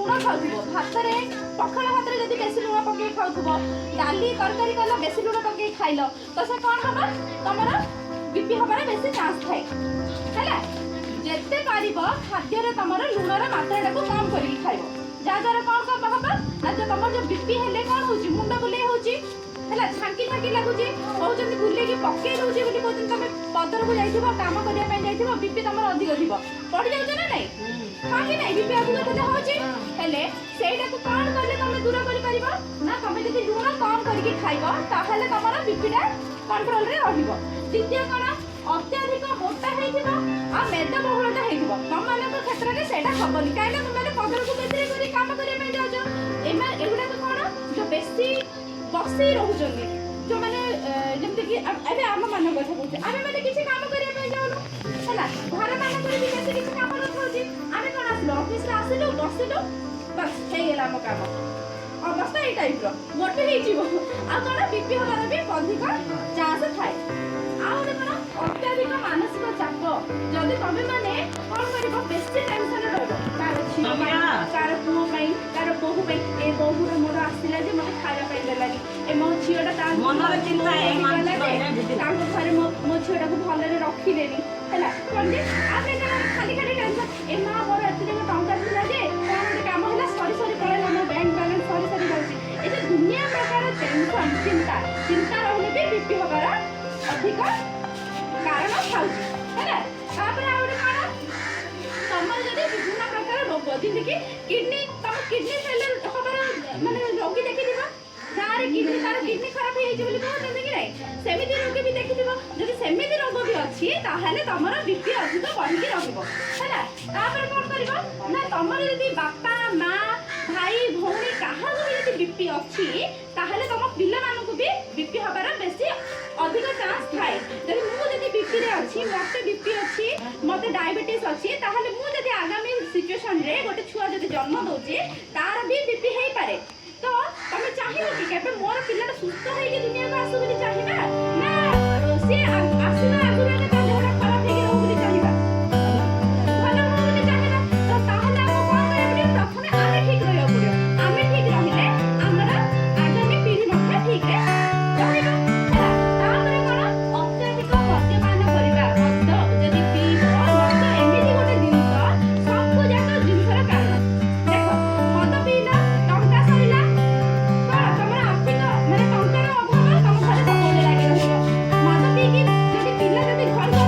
ଲୁଣ ଖାଉଥିବ ଭାତରେ, ପଖାଳ ଭାତରେ ଯଦି ବେଶୀ ଲୁଣ ପକେଇ ଖାଉଥିବ, ଡାଲି ତରକାରୀ କଲ, ବେଶୀ ଲୁଣ ପକେଇ ଖାଇଲ, ତ ସେ କ'ଣ ହବ? ତମର ବିପି ହବାର ବେଶୀ ଚାନ୍ସ ଥାଏ, ହେଲା? ଯେତେ ପାରିବ ଖାଦ୍ୟରେ ତମର ଲୁଣର ମାତ୍ରାଟାକୁ କମ୍ କରିକି ଖାଇବ। ଯାହାଦ୍ୱାରା କ'ଣ କ'ଣ ହବ ନା, ଯୋଉ ତମର ଯୋଉ ବିପି ହେଲେ କ'ଣ ହଉଛି? ମୁଣ୍ଡ ବୁଲେଇ ହଉଛି, ହେଲା? ଝାଙ୍କି ଝାଙ୍କି ଲାଗୁଛି କହୁଛନ୍ତି, ବୁଲେଇକି ପକେଇ ଦଉଛି ବୋଲି କହୁଛନ୍ତି। ତମେ ପଦରକୁ ଯାଇଥିବ, କାମ କରିବା ପାଇଁ ଯାଇଥିବ, ବିପି ତମର ଅଧିକ ଥିବ, ପଡି ଯାଉଛ ନା ନାଇଁ? ହଁ କି ନାଇଁ? ବିପି ଅଧିକ ଥିଲେ ହଉଛି। ହେଲେ ସେଇଟାକୁ କ'ଣ କଲେ ତମେ ଦୂର କରିପାରିବ ନା, ତମେ ଯଦି ଲୁଣ କମ୍ କରିକି ଖାଇବ, ତାହେଲେ ତମର ବିପିଟା କଣ୍ଟ୍ରୋଲରେ ରହିବ। ଦ୍ୱିତୀୟ କ'ଣ? ଅତ୍ୟଧିକ ମୋଟା ହେଇଥିବ ଆଉ ମେଦ ବହୁଳତା ହେଇଥିବ। ତମମାନଙ୍କ କ୍ଷେତ୍ରରେ ସେଇଟା ହବନି, କାହିଁକିନା ତୁମେ ପଦରକୁ ବେଶୀ କରି କାମ କରିବା ପାଇଁ ଯାଉଛ। ଏମାନେ ଏଗୁଡ଼ାକ କ'ଣ, ଯୋଉ ବେଶୀ ବସି ରହୁଛନ୍ତି ଯୋଉମାନେ, ଯେମିତିକି ଏବେ ଆମ ମାନଙ୍କ କଥା କହୁଛୁ, ଆମେ ମାନେ କିଛି କାମ କରିବା ପାଇଁ ଯାଉନୁ, ହେଲା? ଘର ମାନଙ୍କରେ ବି ବେଶୀ କିଛି କାମ ନଥାଉଛି। ଆମେ କ'ଣ, ଆସିଲୁ, ଅଫିସରେ ଆସିଲୁ, ବସିଲୁ, ବାସ୍ ହେଇଗଲା ଆମ କାମ। ଅବସ୍ଥା ଏଇ ଟାଇପ୍ର ମୋଟେ ହେଇଯିବ। ଆଉ କ'ଣ, ବିପି ହବାର ବି ଅଧିକ ଚାନ୍ସ ଥାଏ। ଆଉ ଗୋଟେ କ'ଣ? ଅତ୍ୟଧିକ ମାନସିକ ଚାପ। ଯଦି ତମେ ମାନେ କ'ଣ କରିବ, ବେଶୀ ଟେନସନରେ ରହିବ, କାହାର ଝିଅ ପାଇଁ, କାହାର ପୁଅ ପାଇଁ, କାହାର ବୋହୂ ପାଇଁ। ଏ ବୋହୂର ମୋର ଆସିଲା ଯେ ମତେ ଖାଇବା ପାଇଁ ଦେଲାନି, ଏ ମୋ ଝିଅଟା ତା ମନରେ ଚିନ୍ତା, ଏ ଗଲା ମାନସିକ ଯେ ଭିତରେ। ତାଙ୍କ ଘରେ ମୋ ଝିଅଟାକୁ ଭଲରେ ରଖିଲେନି, ହେଲା? କ'ଣ ଯେ ଆଉ କାରଣ ଖାଲି ଖାଲି ଟେନସନ। ଏ ମା, ମୋର ଏତେ ଯାକ ଟଙ୍କା ଥିଲା ଯେ କ'ଣ ଗୋଟେ କାମ ହେଲା, ସରି ସରି ପଳେଇଲା, ମୋ ବ୍ୟାଙ୍କ ବାଲାନ୍ସ ସରି ସରି ଯାଉଛି। ଏ ଯେ ଦୁନିଆ ପ୍ରକାର ଟେନସନ, ଚିନ୍ତା, ଚିନ୍ତା ରହିଲେ ବି ବିପି ହବାର ଅଧିକ କାରଣ ଥାଉଛି, ହେଲା? ତାପରେ ଆଉ ଗୋଟେ କ'ଣ? ତମର ଯଦି ବିଭିନ୍ନ ପ୍ରକାର ରୋଗ, ଯେମିତିକି କିଡନୀ, ତମ କିଡନୀ ଫେଲିୟର ହବାର ମାନେ ରୋଗୀ ଦେଖିଥିବ ଗାଁରେ, କିଡନୀ, ତାର କିଡନୀ ଖରାପ ହେଇଯାଇଛି ବୋଲି କହୁଛନ୍ତି କି ନାଇଁ? ସେମିତି ରୋଗୀ ବି ଦେଖିଥିବ। ଯଦି ସେମିତି ରୋଗ ବି ଅଛି, ତାହେଲେ ତମର ବିପି ଅଧିକ ବଢିକି ରହିବ, ହେଲା? ତାପରେ କ'ଣ କରିବ ନା, ତମର ଯଦି ବାପା, ମା, ଭାଇ, ଭଉଣୀ କାହାକୁ ବି ଯଦି ବିପି ଅଛି, ତାହେଲେ ତମ ପିଲାମାନଙ୍କୁ ବି ବିପି ହବାର ବେଶୀ ଅଧିକ ଚାନ୍ସ ଥାଏ। ଯଦି ମୁଁ ଯଦି ବିପିରେ ଅଛି, ମତେ ବିପି ଅଛି, ମତେ ଡାଇବେଟିସ୍ ଅଛି, ତାହେଲେ ମୁଁ ଯଦି ଆଗାମୀ ସିଚୁଏସନରେ ଗୋଟେ ଛୁଆ ଯଦି ଜନ୍ମ ଦଉଛି, ତାର ବି ବିପି ହେଇପାରେ। ତ ତମେ ଚାହିଁବ କି କେବେ ମୋର ପିଲାଟା ସୁସ୍ଥ ହେଇକି ଦୁନିଆକୁ ଆସୁ ବୋଲି ଚାହିଁବା ନା ସିଏ ଆସିବା ଆଗରୁ ଆଗେ ତା ଦେହଟା ଖରାପ ହେଇକି ରହୁ ବୋଲି ଚାହିଁବା? ଭଲ ହଉ ବୋଲି ଚାହିଁବା। ତ ତାହେଲେ ଆମକୁ କ'ଣ କରିବାକୁ ପଡ଼ିବ? ପ୍ରଥମେ ଆମେ ଠିକ ରହିବାକୁ ପଡ଼ିବ। ଆମେ ଠିକ ରହିଲେ ଆମର ଆଗାମୀ ପିଢ଼ି ମଧ୍ୟ ଠିକରେ ରହିବ, ହେଲା? ତାପରେ କ'ଣ? ଅତ୍ୟଧିକ ମଦ୍ୟପାନ କରିବା। ମଦ ଯଦି ପିଇବ, ମଦ ଏମିତି ଗୋଟେ ଜିନିଷ, ସବୁ ଯାକ ଜିନିଷର କାରଣ। ଦେଖ, ମଦ ପିଇଲ, ଟଙ୍କା ସରିଲା, କ'ଣ ତମର ଆର୍ଥିକ ମାନେ ଟଙ୍କାର ଅଭାବ ତମ ଘରେ ସବୁବେଳେ ଲାଗି ରହିବ। ମଦ ପିଇକି ଯଦି ପିଲା ଯଦି ଘରକୁ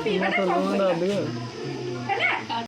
ପିଇବାଟା ତ କମ୍ ଲୁଣଟା କରିବା। ଅଧିକ।